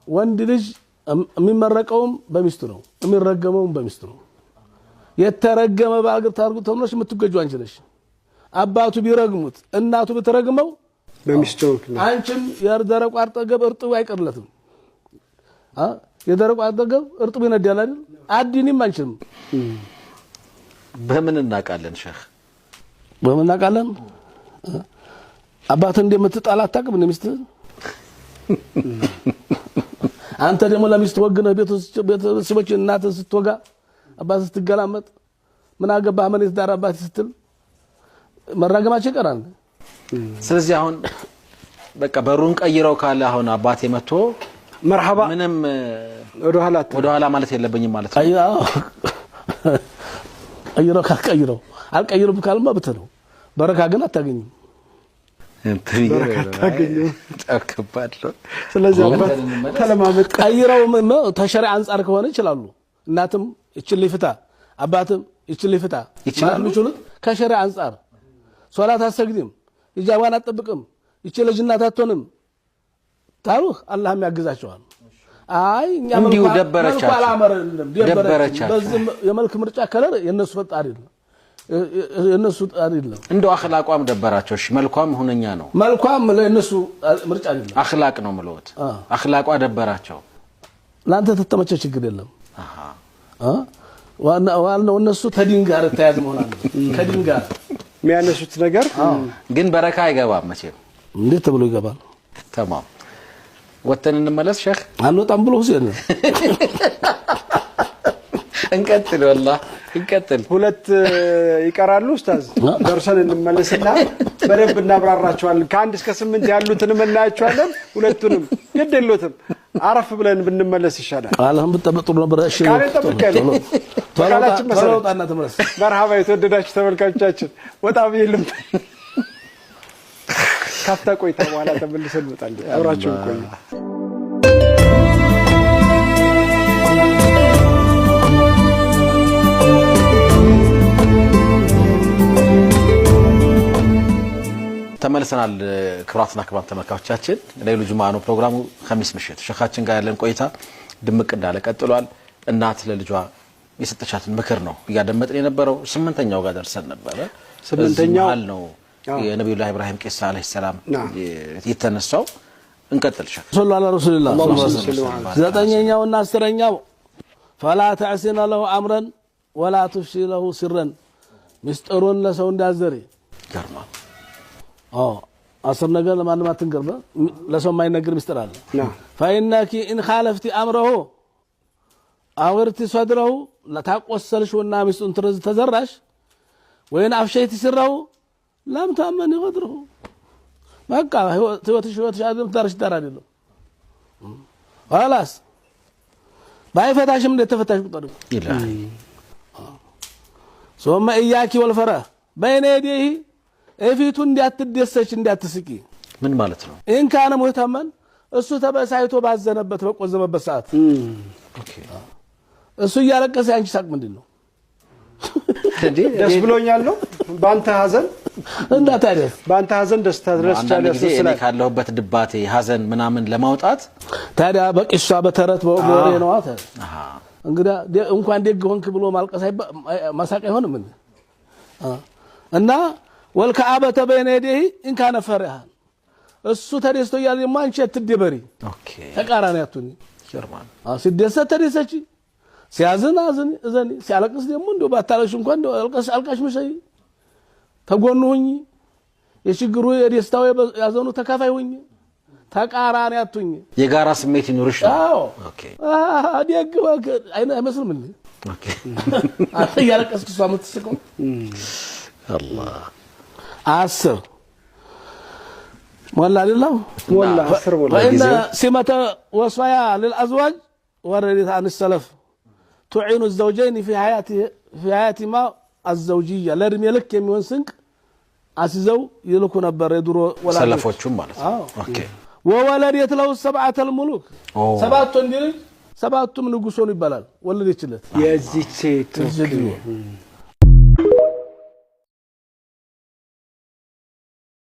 ወንድ ልጅ የሚመረቀውም በሚስቱ ነው፣ የሚረገመውም በሚስቱ ነው። የተረገመ ባል ታርጉ ተብሎሽ የምትገጁ አንቺ ነሽ። አባቱ ቢረግሙት እናቱ ብትረግመው በሚስቱ ምክንያት አንቺም የደረቁ አጠገብ እርጥቡ አይቀርለትም። የደረቁ አጠገብ እርጥቡ ይነዳል አይደል? አዲኒም አንቺም በምን እናውቃለን ሼህ? በምን እናውቃለን? አባትህ እንደምትጣላ አታውቅም እንደ ሚስትህ? አንተ ደግሞ ለሚስት ወግነህ ቤተሰቦች እናትህን ስትወጋ አባትህ ስትገላመጥ ምን አገባህ መሬት ዳር አባትህ ስትል መራገማቸው ይቀራል። ስለዚህ አሁን በቃ በሩን ቀይረው ካለ አሁን አባቴ መጥቶ መርሐባ ምንም ወደኋላ ወደኋላ ማለት የለብኝም ማለት ነው። ቀይረው ካልቀይረው አልቀይርም ካልማ ብትህ ነው። በረካ ግን አታገኝም። በረካ አታገኝም። በጣም ከባድ ነው። ስለዚህ አባት ተለማመጥ። ቀይረው ተሸሪዓ አንጻር ከሆነ ይችላሉ። እናትም ይችል ሊፍታ አባትም ይችል ሊፍታ ይችላሉ። የሚችሉት ከሸሪዓ አንጻር ሶላት አትሰግድም፣ ሂጃቧን አትጠብቅም፣ ይቺ ልጅ እናት አትሆንም ታሉህ አላህም ያግዛቸዋል። አይ እኛ እንዲሁ ደበረቻቸው። መልኳ አላመረንም፣ ደበረቻቸው። በዚህ የመልክ ምርጫ color የነሱ ፈጣሪ አይደለም፣ የነሱ አይደለም። እንደው አኽላቋም ደበራቸው። እሺ መልኳም ሁነኛ ነው፣ መልኳም ለነሱ ምርጫ አይደለም። አኽላቅ ነው ምሎት። አኽላቋ ደበራቸው። ላንተ ተተመቸ ችግር የለም። ዋናው እነሱ ተዲን ጋር ተያያዘ መሆን አለ። ከዲን ጋር የሚያነሱት ነገር ግን በረካ አይገባም መቼም። እንዴት ተብሎ ይገባል? ተማም ወተን እንመለስ ሼህ። አንወጣም ብሎ ሁሴን እንቀጥል፣ ወላሂ እንቀጥል። ሁለት ይቀራሉ ኡስታዝ፣ ደርሰን እንመለስና በደንብ እናብራራቸዋለን። ከ1 እስከ 8 ያሉትንም እናያቸዋለን። ሁለቱንም ግድ የለዎትም አረፍ ብለን ብንመለስ ይሻላል። አላህም ብትጠብቅ ጥሩ ነበር። እሺ ቃሌን ጠብቄያለሁ። በቃላችን መሰረት ቶሎ ውጣና ተመለስ። መርሐባ የተወደዳችሁ ተመልካቾቻችን፣ ወጣ ብዬ ልምጣ። ካፍታ ቆይታ በኋላ ተመልሰን እንመጣለን። አብራችሁን ቆዩ። ተመልሰናል። ክቡራትና ክቡራን ተመልካቾቻችን ለይሉ ጁምዓ ነው ፕሮግራሙ። ኸሚስ ምሽት ሸኻችን ጋር ያለን ቆይታ ድምቅ እንዳለ ቀጥሏል። እናት ለልጇ የሰጠቻትን ምክር ነው እያደመጥን የነበረው። 8ኛው ጋር ደርሰን ነበረ። 8ኛው መሃል ነው የነብዩላህ ኢብራሂም ቂሳ አለይሂ ሰላም የተነሳው። እንቀጥል ሸኽ። ሰለላሁ ዐላ ረሱሊላህ። 9ኛውና 10ኛው ፈላ ተዕሲነ ለሁ አምረን ወላ ትፍሺ ለሁ ሲረን፣ ምስጢሩን ለሰው እንዳዘሪ። ይገርማል። አዎ 10 ነገር ለማንም አትንገር፣ ለሰው የማይነገር ምስጢር አለ። ፈኢነኪ ኢን ኻለፍቲ አምረሁ አውርቲ ሰድረሁ ለታቆሰልሽውና ምስጢሩን ተዘራሽ፣ ወይን አፍሸይቲ ሲረሁ ለም ታመኒ ቀድረሁ። በቃ ህይወትሽ ህይወትሽ አይደለም፣ ትዳርሽ ትዳር አይደለም። ኸላስ ባይፈታሽም እንደተፈታሽ ቁጠሪው። ኢላሂ ሶመ ኢያኪ ወልፈረህ በይነ የዴሂ እፊቱ እንዳትደሰች እንዳትስቂ። ምን ማለት ነው? ኢንካነ ሙህተመን እሱ ተበሳይቶ ባዘነበት በቆዘመበት ሰዓት እሱ እያለቀሰ ያንቺ ሳቅ ምንድን ነው? ደስ ብሎኛል ነው በአንተ ሀዘን እና ታዲያ በአንተ ሀዘን ደስታ ድረስ አንዳንድ ቻለ ጊዜ እኔ ያስመስላል። ካለሁበት ድባቴ ሀዘን ምናምን ለማውጣት ታዲያ በቂሷ በተረት በወሬ ነው። እንግዲህ እንኳን ደግ ሆንክ ብሎ ማልቀስ ማሳቅ አይሆንም እንዴ? እና ወልከአበተ በይነ የዴሂ ኢንካነ ፈሪሃን እሱ ተደስቶ እያለ ደግሞ አንቺ አትደበሪ። ተቃራኒ አትሁኚ። ይገርማል። ሲደሰት ተደሰቺ፣ ሲያዝን አዝን እዘኒ፣ ሲያለቅስ ደግሞ እንደው ባታለቅሽ እንኳን እንደው አልቃሽ ምሰይ፣ ተጎኑ ሁኚ፣ የችግሩ የደስታው ያዘኑ ተካፋይ ሁኚ። ተቃራኒ አትሁኚ። የጋራ ስሜት ይኑርሽ ነው። አዎ። ደግ አይመስልም እንዴ? አንተ እያለቀስክ እሷ የምትስቀው? አላህ። 10 ሞላ አይደለም? ሞላ፣ 10 ሞላ። فإن سمة وصايا للأزواج وردت عن السلف تعين الزوجين في حياتهما الزوجية لرمي لك የሚሆን ስንቅ አስይዘው ይልኩ ነበር የድሮ ወላጆች። ሰለፎቹም ማለት ነው። አዎ። ወወለደት له 7 الملوك። 7 ወንድ ልጅ 7ቱም ንጉስ ሆኑ ይባላል። ወለደችለት። የዚች ሴት እዚህ